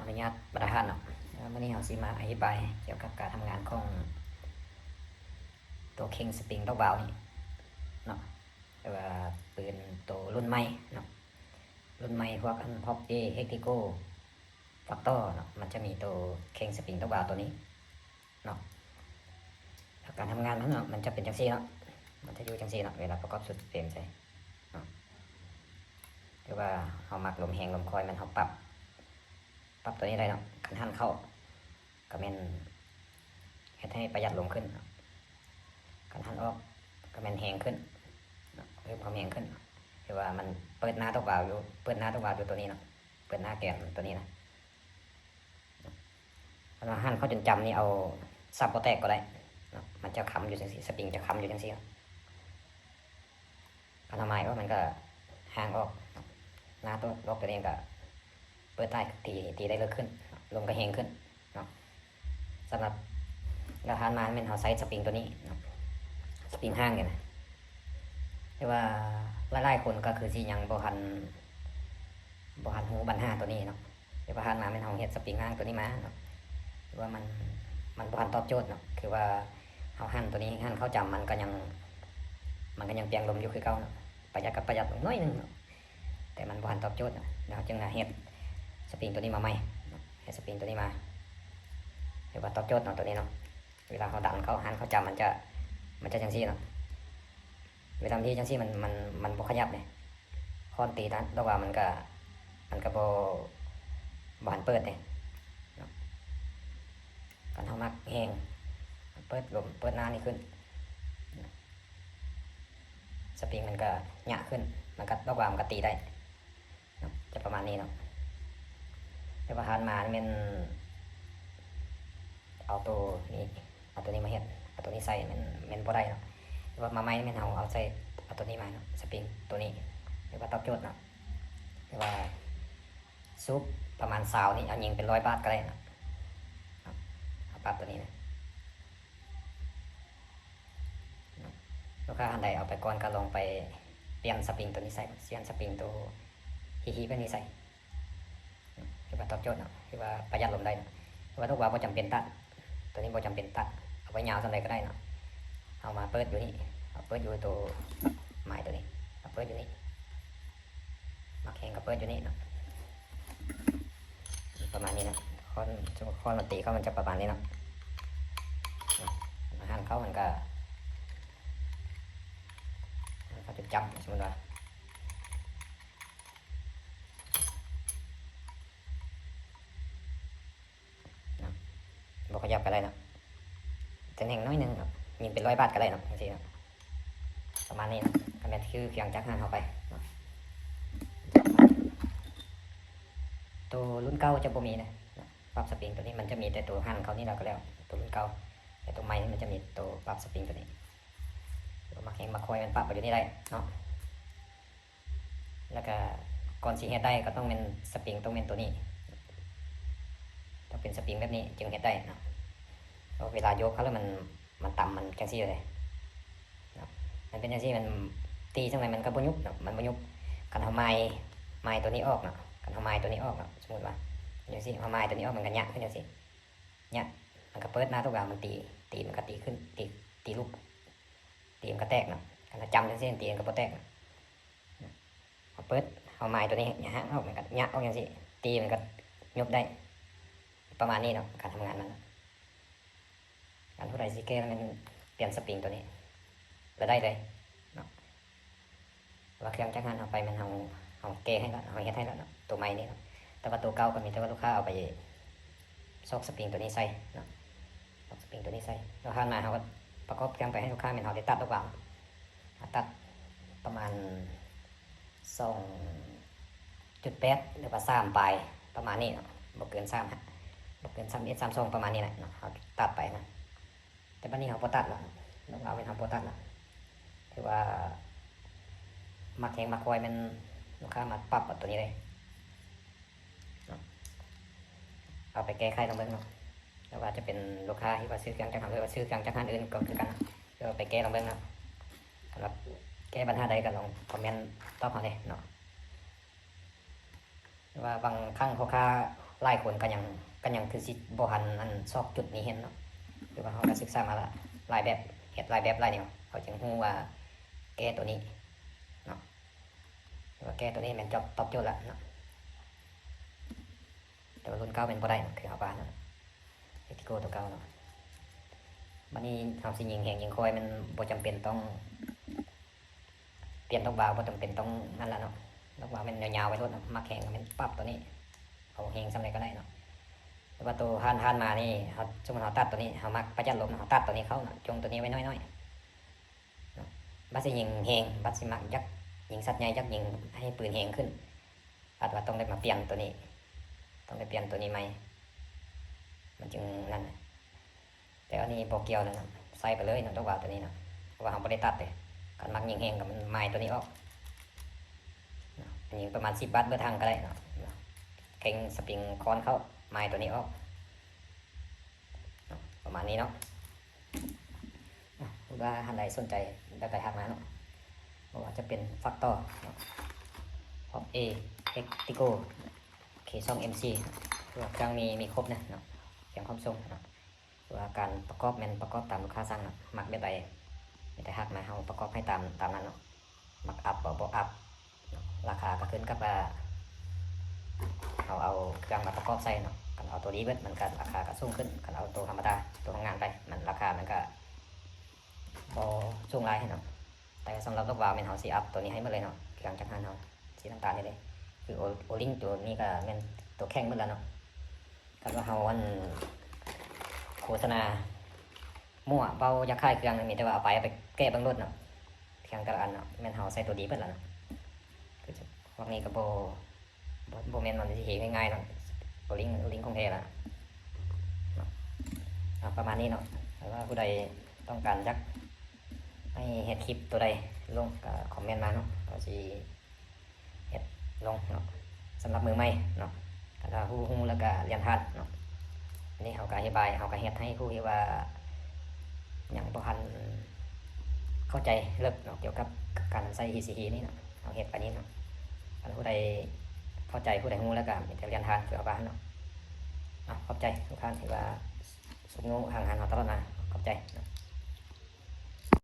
ອະນຸຍາດປະທານເນາະ, ເອີ ມື້ນີ້ເຮົາຊິມາອະທິບາຍກ່ຽວກັບການທຳງານຂອງໂຕເຄັ່ງສະປຣິງດັອກວາວນີ້ເນາະ, ຫຼືວ່າປືນໂຕລຸ້ນໃໝ່ເນາະ, ລຸ້ນໃໝ່ພວກອັນ Pop A Hectico Factor ເນາະ, ມັນຈະມີໂຕເຄັ່ງສະປຣິງດັອກວາວໂຕນີ້ເນາະ. ແລ້ວການທຳງານມັນເນາະ ມັນຈະເປັນຈັ່ງຊີ້ເນາະ, ມັນຈະຢູ່ຈັ່ງຊີ້ເນາະ ເວລາປະກອບຊຸດເຟຣມໃສ່ເນາະ. ຫຼືວ່າເຮົາມັກລົມແຮງລົມຄ່ອຍ ແມ່ນເຮົາປັບ ປັບໂຕນີ້ໄດ້ເນາະ. ຄັນຫັນເຂົ້າກໍແມ່ນເຮັດໃຫ້ປະຢັດລົມຂຶ້ນ, ຄັນຫັນອອກກໍແມ່ນແຮງຂຶ້ນ, ເພີ່ມຄວາມແຮງຂຶ້ນ. ຄືວ່າມັນເປີດໜ້າດັອກວາວຢູ່, ເປີດໜ້າດັອກວາວຢູ່ໂຕນີ້ເນາະ, ເປີດໜ້າແກນໂຕນີ້ນະ. ຄັນວ່າຫັນເຂົ້າຈົນຈຳນີ້ ເອົາສັບບໍ່ແຕກກໍໄດ້ເນາະ, ມັນຈະຄ້ຳຢູ່ຈັ່ງຊີ້, ສະປຣິງຈະຄ້ຳຢູ່ຈັ່ງຊີ້ເນາະ. ຄັນເຮົາໝາຍອອກ ມັນກໍຫ່າງອອກ, ໜ້າຕົວ ດອກໂຕນີ້ກໍເປີດໄດ້ ຕີ ຕີໄດ້ເລິກຂຶ້ນ, ລົມກໍແຮງຂຶ້ນເນາະ. ສຳລັບ ແລ້ວຜ່ານມາແມ່ນເຮົາໃຊ້ສະປຣິງໂຕນີ້ເນາະ, ສະປຣິງຫ່າງນີ້ນະ. ແຕ່ວ່າຫຼາຍໆຄົນກໍຄືຊິຍັງບໍ່ທັນ ບໍ່ທັນຮູ້ບັນຫາໂຕນີ້ເນາະ. ແຕ່ວ່າຜ່ານມາແມ່ນເຮົາເຮັດສະປຣິງຮ່າງໂຕນີ້ມາເນາະ, ແຕ່ວ່າມັນ ມັນບໍ່ທັນຕອບໂຈດເນາະ. ຄືວ່າເຮົາຫັນໂຕນີ້ ຫັນເຂົ້າຈຳ ມັນກໍຍັງ ມັນກໍຍັງປ່ຽງລົມຢູ່ຄືເກົ່າເນາະ, ປະຢັດກໍປະຢັດລົງໜ້ອຍໜຶ່ງເນາະ, ແຕ່ມັນບໍ່ທັນຕອບໂຈດເນາະ. ເຮົາຈຶ່ງມາເຮັດສະປຣິງໂຕນີ້ມາໃໝ່ເນາະ, ເຮັດສະປຣິງໂຕນີ້ມາ ຖືວ່າຕອບໂຈດເນາະ ໂຕນີ້ເນາະ. ເວລາເຮົາດັນເຂົ້າ ຫັນເຂົ້າຈຳ ມັນຈະ ມັນຈະຈັ່ງຊີ້ເນາະ. ເວລາມັນເຮັດຈັ່ງຊີ້ ມັນ ມັນ ມັນບໍ່ຂະຫຍັບເດ້, ຄ້ອນຕີນະ ແຕ່ວ່າມັນກະ ມັນກະບໍ່ ບໍ່ທັນເປີດເດ້ເນາະ. ຄັນເຮົາມັກແຮງ ເປີດລົມ ເປີດໜ້ານີ້ຂຶ້ນ ສະປຣິງມັນກະຍະຂຶ້ນ, ມັນກະ ດອກວ່າມັນກະຕີໄດ້ເນາະ, ຈະປະມານນີ້ເນາະ. ແຕ່ວ່າຜ່ານມາແມ່ນເອົາໂຕນີ້ ເອົາໂຕນີ້ມາເຮັດ ເອົາໂຕນີ້ໃສ່ ແມ່ນ ແມ່ນບໍ່ໄດ້ເນາະ. ແຕ່ວ່າມາໃໝ່ແມ່ນເຮົາເອົາໃສ່ ເອົາໂຕນີ້ມາເນາະ, ສະປຣິງໂຕນີ້ ຖືວ່າຕອບໂຈດເນາະ. ແຕ່ວ່າສູບປະມານຊາວນີ້ ເອົາຍິງເປັນຮ້ອຍບາດກໍໄດ້ເນາະ, ເອົາປັບໂຕນີ້ນະ. ລູກຄ້າທ່ານໃດເອົາໄປກ່ອນກໍລອງໄປປ່ຽນສະປຣິງໂຕນີ້ໃສ່, ປ່ຽນສະປຣິງໂຕຮີໆແບບນີ້ໃສ່. ຖືວ່າຕອບໂຈດເນາະ, ຖືວ່າປະຢັດລົມໄດ້ເນາະ. ແຕ່ວ່າດອກວ່າບໍ່ຈຳເປັນຕັດ, ໂຕນີ້ບໍ່ຈຳເປັນຕັດ, ເອົາໄວ້ຍາວສ່ຳໃດກໍໄດ້ເນາະ. ເຮົາມາເປີດຢູ່ນີ້, ເຮົາເປີດຢູ່ໂຕໄມ້ໂຕນີ້, ເຮົາເປີດຢູ່ນີ້, ມັກແຮງກໍເປີດຢູ່ນີ້ເນາະ. ປະມານນີ້ເນາະ, ຄ້ອນ ສົມມຸດຄ້ອນມັນຕີເຂົ້າ ມັນຈະປະມານນີ້ເນາະ. ມາຫັນເຂົ້າ ມັນກະ ມັນກະຈຸດຈຳ ສົມມຸດວ່າ ເນາະ, ບໍ່ຂະຫຍັບກໍໄດ້ເນາະ, ຈະແໜ້ນໜ້ອຍໜຶ່ງເນາະ, ຍິງເປັນຮ້ອຍບາດກໍໄດ້ເນາະ, ຈັ່ງຊີ້ເນາະ. ປະມານນີ້ເນາະ, ກໍແມ່ນຄືເຄື່ອງຈັກຫັ້ນເຮົາໄປເນາະ. ໂຕລຸ້ນເກົ່າຈະບໍ່ມີນະ, ປັບສະປຣິງໂຕນີ້ມັນຈະມີແຕ່ໂຕຫັນເຂົ້ານີ້ແລ້ວກໍແລ້ວ, ໂຕລຸ້ນເກົ່າ. ແຕ່ໂຕໃໝ່ນີ້ມັນຈະມີໂຕປັບສະປຣິງໂຕນີ້. ໂຕມັກແຮງມັກຄ່ອຍມັນປັບໄປຢູ່ນີ້ໄດ້ເນາະ. ແລ້ວກະກ່ອນຊິເຮັດໄດ້ກໍຕ້ອງແມ່ນສະປຣິງ ຕ້ອງແມ່ນໂຕນີ້, ຕ້ອງເປັນສະປຣິງແບບນີ້ຈຶ່ງເຮັດໄດ້ເນາະ. ເພາະເວລາຍົກເຂົ້າແລ້ວມັນ ມັນຕຳ ມັນຈັ່ງຊີ້ເລີຍເນາະ. ມັນເປັນຈັ່ງຊີ້ ມັນຕີຈັ່ງໃດມັນກໍບໍ່ຍຸບເນາະ, ມັນບໍ່ຍຸບ. ຄັນເຮົາໝາຍ ໝາຍໂຕນີ້ອອກເນາະ, ຄັນເຮົາໝາຍໂຕນີ້ອອກເນາະ, ສົມມຸດວ່າຈັ່ງຊີ້ ເຮົາໝາຍໂຕນີ້ອອກ ມັນກໍຍະຂຶ້ນຈັ່ງຊີ້ ຍະ ມັນກໍເປີດໜ້າຕົວກາງ ມັນຕີ ຕີມັນກໍຕີຂຶ້ນ ຕີ ຕີລຸກ ຕີມັນກໍແຕກເນາະ. ຄັນເຮົາຈຳຈັ່ງຊີ້ ຕີມັນກໍບໍ່ແຕກເນາະ. ເຮົາເປີດ ເຮົາໝາຍໂຕນີ້ ຍະ ເຮົາ ມັນກໍຍະອອກຈັ່ງຊີ້ ຕີມັນກໍຍຸບໄດ້. ປະມານນີ້ເນາະ ການທຳງານມັນ. ຄັນຜູ້ໃດຊິແກ້ ແມ່ນປ່ຽນສະປຣິງໂຕນີ້ ລະໄດ້ເລີຍເນາະ. ວ່າເຄື່ອງຈັກຫັ້ນເຮົາໄປ ແມ່ນເຮົາ ເຮົາແກ້ໃຫ້ລະ ເຮົາເຮັດໃຫ້ລະເນາະ ໂຕໃໝ່ນີ້ເນາະ. ແຕ່ວ່າໂຕເກົ່າກໍມີແຕ່ວ່າລູກຄ້າເອົາໄປຊອກສະປຣິງໂຕນີ້ໃສ່ເນາະ, ຊອກສະປຣິງໂຕນີ້ໃໃສ່. ແລ້ວຜ່ານມາເຮົາກໍປະກອບເຄື່ອງໄປໃຫ້ລູກຄ້າ ແມ່ນເຮົາໄດ້ຕັດດອກຫວາງ ເຮົາຕັດປະມານສອງຈຸດແປດ ຫຼືວ່າສາມປາຍ ປະມານນີ້ເນາະ, ບໍ່ເກີນສາມ ບໍ່ເກີນສາມເອັດ ສາມສອງ ປະມານນີ້ແຫຼະເນາະ ເຮົາຕັດໄປນະ. ແຕ່ບັດນີ້ເຮົາບໍ່ຕັດລະ, ດອກຫວາງແມ່ນເຮົາບໍ່ຕັດລະ. ຖືວ່າມັກແຮງມັກຄ່ອຍແມ່ນລູກຄ້າມາປັບເອົາໂຕນີ້ເດ້ເນາະ. ເອົາໄປແກ້ໄຂລອງເບິ່ງເນາະ. ແຕ່ວ່າຈະເປັນລູກຄ້າທີ່ວ່າຊື້ເຄື່ອງຈາກເຮົາ ຫຼືວ່າຊື້ເຄື່ອງຈາກຮ້ານອື່ນກໍຄືກັນ, ເອົາໄປແກ້ລອງເບິ່ງເນາະ. ສຳລັບແກ້ບັນຫາໃດກໍລອງຄອມເມັນຕອບເຮົາເດ້ເນາະ. ແຕ່ວ່າບາງຄັ້ງພໍ່ຄ້າ ຫຼາຍຄົນກໍຍັງ ກໍຍັງຄືຊິບໍ່ທັນອັນຊອກຈຸດນີ້ເຫັນເນາະ. ຄືວ່າເຮົາກໍສຶກສາມາຫຼາຍແບບ ເຮັດຫຼາຍແບບຫຼາຍແນວ ເຮົາຈຶ່ງຮູ້ວ່າແກ້ຕົວນີ້ເນາະ ວ່າແກ້ຕົວນີ້ແມ່ນຈອບ ຕອບໂຈດລະເນາະ. ແຕ່ວ່າລຸ້ນເກົ່າແມ່ນບໍ່ໄດ້ເນາະ ຄືເຮົາວ່າເນາະ ເອັກຕິໂກຕົວເກົ່າເນາະ. ບັດນີ້ເຮົາຊິຍິງແຮງຍິງຄ່ອຍ ມັນບໍ່ຈຳເປັນຕ້ອງ ປ່ຽນດອກວາວ ບໍ່ຈຳເປັນຕ້ອງນັ້ນລະເນາະ. ດອກວາວແມ່ນຍາວໆໄປໂລດເນາະ ມັກແຮງກໍແມ່ນປັບຕົວນີ້ ເອົາແຮງສ່ຳໃດກໍໄດ້ເນາະ. ແຕ່ວ່າໂຕຜ່ານ ຜ່ານມານີ້ ເຮົາ ສົມມຸດເຮົາຕັດຕົວນີ້ ເຮົາມັກປະຢັດລົມ ເຮົາຕັດຕົວນີ້ເຂົ້າເນາະ ຈົ່ງຕົວນີ້ໄວ້ໜ້ອຍໆເນາະ. ບັດຊິຍິງແຮງ ບັດຊິມັກຢາກຍິງສັດໃຫຍ່ ຢາກຍິງໃຫ້ປືນແຮງຂຶ້ນ ອາດວ່າຕ້ອງໄດ້ມາປ່ຽນຕົວນີ້ ຕ້ອງໄດ້ປ່ຽນຕົວນີ້ໃໝ່ ມັນຈຶ່ງນັ້ນ. ແຕ່ອັນນີ້ບໍ່ກ່ຽວແລ້ວເນາະ ໃສ່ໄປເລີຍເນາະ ດອກວາວຕົວນີ້ເນາະ ເພາະວ່າເຮົາບໍ່ໄດ້ຕັດເດ້. ຄັນມັກຍິງແຮງກໍມັນໝາຍຕົວນີ້ອອກເນາະ ຍິງປະມານສິບບາດເບີດທາງກໍໄດ້ເນາະ ເຄັ່ງສະປຣິງຄອນເຂົ້າ ໝາຍຕົວນີ້ອອກເນາະ ປະມານນີ້ເນາະ. ອາ ຖ້າທ່ານໃດສົນໃຈແບບໃດທັກມາເນາະ ບໍ່ວ່າຈະເປັນຟາກຕໍ່ເນາະ ພອບເອ ເອັກຕິໂກ ເຄສອງເອັມຊີ ເຄື່ອງມີ ມີຄົບນະເນາະ ເຄື່ອງພ້ອມສົ່ງເນາະ. ຄືວ່າການປະກອບແມ່ນປະກອບຕາມລູກຄ້າສັ່ງເນາະ ມັກແບບໃດມີແຕ່ທັກມາ ເຮົາປະກອບໃຫ້ຕາມ ຕາມນັ້ນເນາະ. ມັກອັບບໍ່ ບໍ່ອັບເນາະ ລາຄາກໍຂຶ້ນກັບວ່າເຮົາເອົາເຄື່ອງມາປະກອບໃສ່ເນາະ. ຄັນເອົາໂຕດີເບິດ ມັນກໍລາຄາກໍສູງຂຶ້ນ ຄັນເອົາໂຕທຳມະດາ ໂຕໂຮງງານໄປ ມັນລາຄາມັນກໍບໍ່ສູງຫຼາຍເນາະ. ແຕ່ສຳລັບດອກວາວແມ່ນເຮົາຊິອັບໂຕນີ້ໃຫ້ໝົດເລີຍເນາະ ເຄື່ອງຈາກຮ້ານເຮົາ ສີນ້ຳຕານນີ້ເດ້. ຄືໂອ ໂອລິງໂຕນີ້ກໍແມ່ນໂຕແຂງໝົດແລ້ວເນາະ. ຄັນວ່າເຮົາ ອັນ ໂຄສະນາມົ້ວ ເວົ້າຢາກຂາຍເຄື່ອງ ມີແຕ່ວ່າເອົາໄປ ເອົາໄປແກະເບິ່ງໂລດເນາະ. ເຄື່ອງແຕ່ລະອັນເນາະ ແມ່ນເຮົາໃສ່ຕົວດີເບິດແລ້ວເນາະ. ຄືພວກນີ້ກໍບໍ່ ບໍ່ ບໍ່ແມ່ນວ່າຊິເຮັດງ່າຍໆເນາະ ໂອລິງ ໂອລິງຂອງແທ້ລະເນາະ. ເອົາ ປະມານນີ້ເນາະ. ຖ້າວ່າຜູ້ໃດຕ້ອງການຢາກໃຫ້ເຮັດຄລິບໂຕໃດລົງ ກໍຄອມເມັນມາເນາະ ກໍຊິ ເຮັດລົງເນາະ. ສຳລັບມືໃໝ່ເນາະ ກໍຖ້າຮູ້ ຮູ້ແລ້ວກໍລຽນຜ່ານເນາະ. ອັນນີ້ເຮົາກໍອະທິບາຍ ເຮົາກໍເຮັດໃຫ້ຜູ້ທີ່ວ່າຍັງບໍ່ທັນເຂົ້າໃຈເລິກເນາະ ກ່ຽວກັບການໃຊ້ ທີຊີທີ ນີ້ເນາະ ເຮົາເຮັດໄປນີ້ເນາະ. ຄັນຜູ້ໃດເຂົ້າໃຈ ຜູ້ໃດຮູ້ແລ້ວກໍມີແຕ່ລຽນຜ່ານຄືເຮົາວ່າເນາະ. ເອົາ ຂອບໃຈທຸກທ່ານທີ່ວ່າຊຸກຍູ້ຫາງານເຮົາຕະຫຼອດມາ ຂອບໃຈເນາະ.